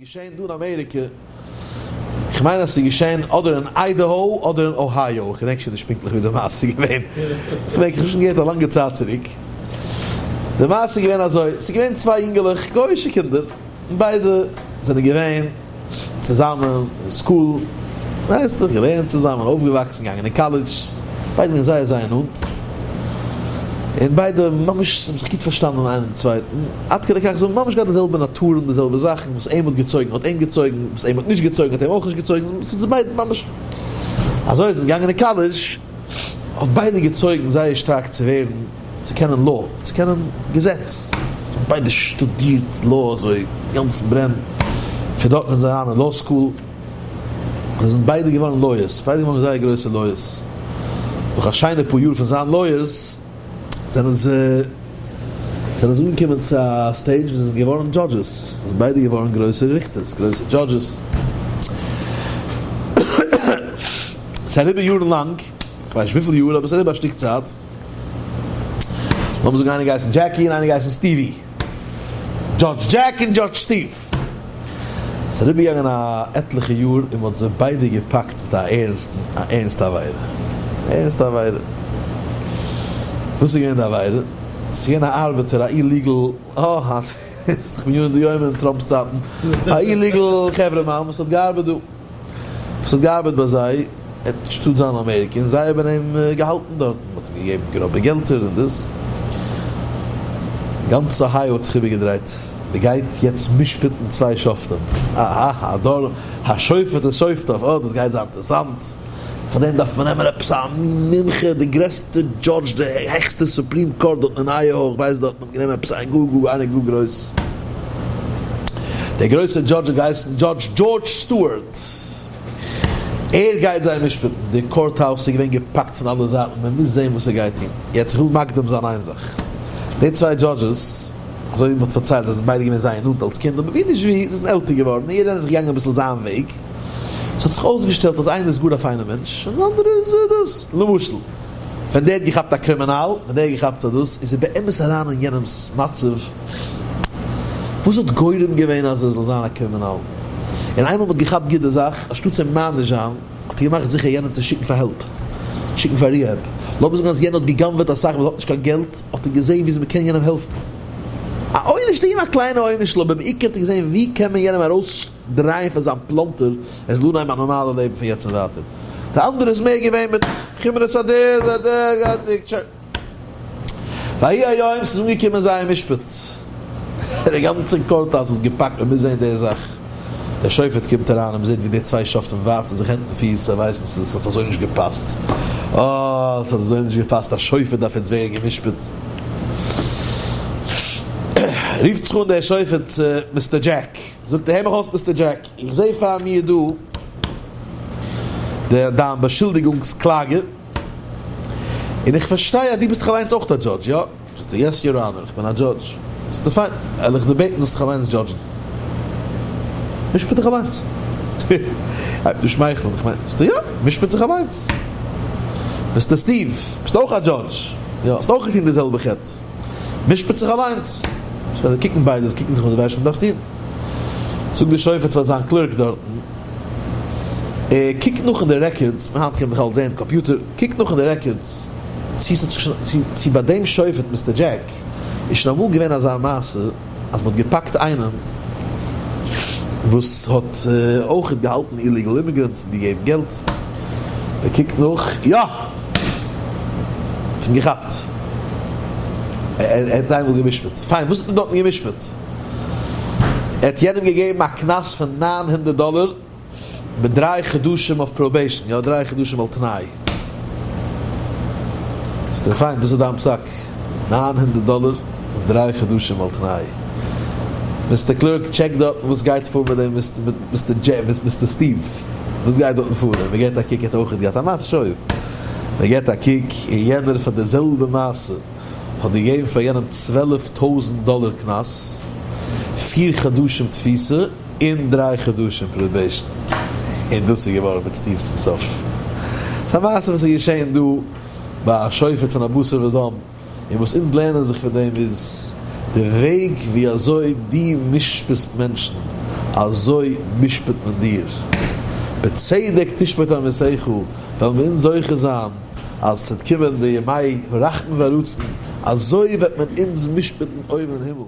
געשען דא אין אמעריקע, כ'מיין אז ס'איז געשען אדער אין איידעהאו אדער אין אוהייאו, כ'געדענק שוין נישט פונקטליך ווי די מעשה איז געווען, כ'געדענק כ'האב שוין געהערט א לאנגע צייט צוריק. די מעשה איז געווען אזוי, ס'איז געווען צוויי יונגעלעך, גוי'אישע קינדער, און ביידע זענען געווען צוזאמען אין school, ווייסט דאך, געלערנט צוזאמען, אויפגעוואקסן, געגאנגען אין קאלעדזש, ביידע געווען זייער זייער נאנט, און ביידע ממש האבן זיך גוט פארשטאנען איינער דעם צווייטן, עד כדי כך זיי האבן ממש געהאט די זעלבע נאטורן, די זעלבע זאכן, וואס אים האט געצויגן האט אים געצויגן, וואס אים האט נישט געצויגן האט אים אויך נישט געצויגן, ס'האט זיי ביידע ממש, אזוי זיי זענען געגאנגען אין קאלעדזש, האט ביידע געצויגן זייער שטארק צו ווערן, צו קענען law, צו קענען געזעץ, זיי האבן ביידע שטודירט law אזוי גאנצן ברען, פון דארטן זענען זיי אריין אין law school, זיי זענען ביידע געווארן lawyers, ביידע געווארן זייער גרויסע lawyers, נאך א שיינע פאר יאר פון זיין lawyers זענען זיי זענען זיי אנגעקומען צו א stage וואו זיי זענען געווארן judges, זיי זענען ביידע געווארן גרויסע ריכטערס, גרויסע judges. ס'איז אריבער יארן לאנג, כ'ווייס נישט וויפיל יאר, אבער ס'איז אריבער א שטיק צייט, לאמיר זאגן איינער געהייסן דזשעקי און איינער געהייסן סטיווי, judge דזשעק און judge סטיוו. ס'איז אריבערגעגאנגען א עטליכע יאר און מ'האט זיי ביידע געפאקט מיט א ערנסטן א ערנסטע עבירה. א ערנסטע עבירה. וואס איז געווען די עבירה? ס'איז געווען א ארבעטער א illegal, אה היינט איז דאך מיליאנען דיומען אין טראמפ'ס צייטן, א illegal חברה מאן וואס האט געארבעט דא. וואס האט געארבעט ביי זיי, ער האט נישט געטארט זיין אין אמעריקע, און זיי האבן אים געהאלטן דארטן, מען האט אים געגעבן גראבע געלטער און דאס. גאנץ אהייאו האט זיך איבערגעדרייט, מען גייט יעצט משפט'ן צוויי שופטים, אהה, הדור השופט את שופטיו, אה, דאס גייט זיין אינטערעסאנט, פאר דעם דארף מען נעמען עפעס א מין מומחה, די גרעסטע judge, די העכסטע supreme court דארט אין אייאווא, איך ווייס דארט האט מען גענומען עפעס איין גאר גאר איינער גאר גרויס. דער גרויסער judge האט געהייסן judge דזשארדזש סטוארט. ער גייט זיי משפט'ן. די court house איז געווען געפאקט פון אלע זייטן, מען מוז זען וואס ער גייט טון. יעצט איך וויל מקדים זיין איין זאך. די צוויי judges, אזוי ווי מען האט פארציילט, זיי זענען ביידע געווען זייער נאנט אלס קינד, אבער ווי נישט ווי, זיי זענען עלטער געווארן און יעדער איינער איז געגאנגען אביסל זיין וועג. ס'האט זיך אויסגעשטעלט אז איינער איז גאר א פיינער מענטש און די אנדערע איז דאס. למשל. ווען דער האט געכאפט א קרימינאל, ווען דער האט געכאפט א דאס, איז ער באמת אריין אין יענעמ'ס מצב, וואס האט גורם געווען אז ער זאל זיין א קרימינאל? און איינמאל מ'האט געכאפט גוט די זאך, אנשטאט צו מעניש זיין, האט ער געמאכט זיכער יענעם צו שיקן פאר help, שיקן פאר rehab. לאמיר זאגן אז יענער האט גע'גנב'עט אסאך ווייל ער האט נישט קיין געלט, האט ער געזען וויאזוי מ'קען יענעם העלפן. א עונש לעם א קליינע עונש'ל, אבער בעיקר האט ער געזען ווי קען מען יענעם ארויסדרייען פון זיין פלאנטער, ער זאל אנהייבן א נארמאלע לעבן פון יעצט און ווייטער. די אנדערע איז מער געווען מיט חומרות הדין והדין. ויהי היום ס'איז אנגעקומען זייער משפט, די גאנצע court house איז געפאקט מען מוז זען די זאך, דער שופט קומט אריין און מען זעט ווי די צוויי שופטים ווארפן זיך הענט און פיס, זיי ווייסן ס'איז ס'האט אזוי נישט געפאסט, אה ס'האט אזוי נישט געפאסט, א שופט דארף יעצט ווערן גע'משפט. רופט זיך אן דער שופט צו mister דזשעק, זאגט ער הער מיך אויס mister דזשעק, איך זע פאר מיר דא די דיין באשולדיגונגס קלאגע, און איך פארשטיי אז דו ביסט דאך אליינס אויך א judge, יא? זאגט ער, yes your honor, איך בין א judge. זאגט ער, פיין, וועל איך דיר בעטן זאלסט דיך אליינס judge ן. משפט דיך אליינס. הייבט אן שמייכלען, איך מיין, זאגט ער, יא, משפט זיך אליינס. mister סטיוו, ביסט אויך א judge? יא. האסט אויך געטון די זעלבע חטא? משפט זיך אליינס. זיי קוקן ביידע, זיי קוקן זיך אן, זיי ווייסן נישט וואס מ'דארף טון. זאגט דער שופט פאר זיין clerk דארטן, קוק נאך אין די records, היינט קען מען דאך אלעס זען, קאמפיוטער, קוק נאך אין די records, צו ס'האט זיך שוין, צו ביי דעם שופט mister דזשעק איז שוין אמאל געווען אזא מעשה אז מ'האט געפאקט איינעם וואס האט אויך געהאלטן illegal immigrants און געגעבן געלט, ער קוקט נאך, יא! מ'האט אים געכאפט, ער האט איינמאל גע'משפט, פיין וואס האט ער דארטן גע'משפט? ער האט יענעם געגעבן א קנס פון 900 דאלער מיט דריי חדשים אויף probation, יא דריי חדשים על תנאי. זאגט ער פיין דאס איז דיין פסק, 900 דאלער און דריי חדשים על תנאי. mister clerk check דארטן וואס גייט פאר מיט דעם mister סטיוו, וואס גייט דארטן פאר, און מען געט א קוק ער האט אויכעט געהאט א מעשה שוין, מען געט א קוק און יענער פאר די זעלבע מעשה. האט געגעבן פאר יענעם 12 טויזנט דאלער קנס, פיר חדשים תפיסה און דריי חדשים probation. און דאס איז געווארן מיט סטיוו צום סוף. ס'איז א מעשה וואס איז געשען דא ביי א שופט פון א בשר ודם, און וואס אונז לערנען זיך פון דעם איז די וועג ווי אזוי דו משפט'סט מענטשן. אזוי משפט מען דיר. בצדק תשפוט עמיתך, וועלן מיר אונז זוכה זיין אז ס'וועט קומען די ימי הרחמים והרצון, אזוי וועט מען אונז משפט'ן אויבן אין הימל.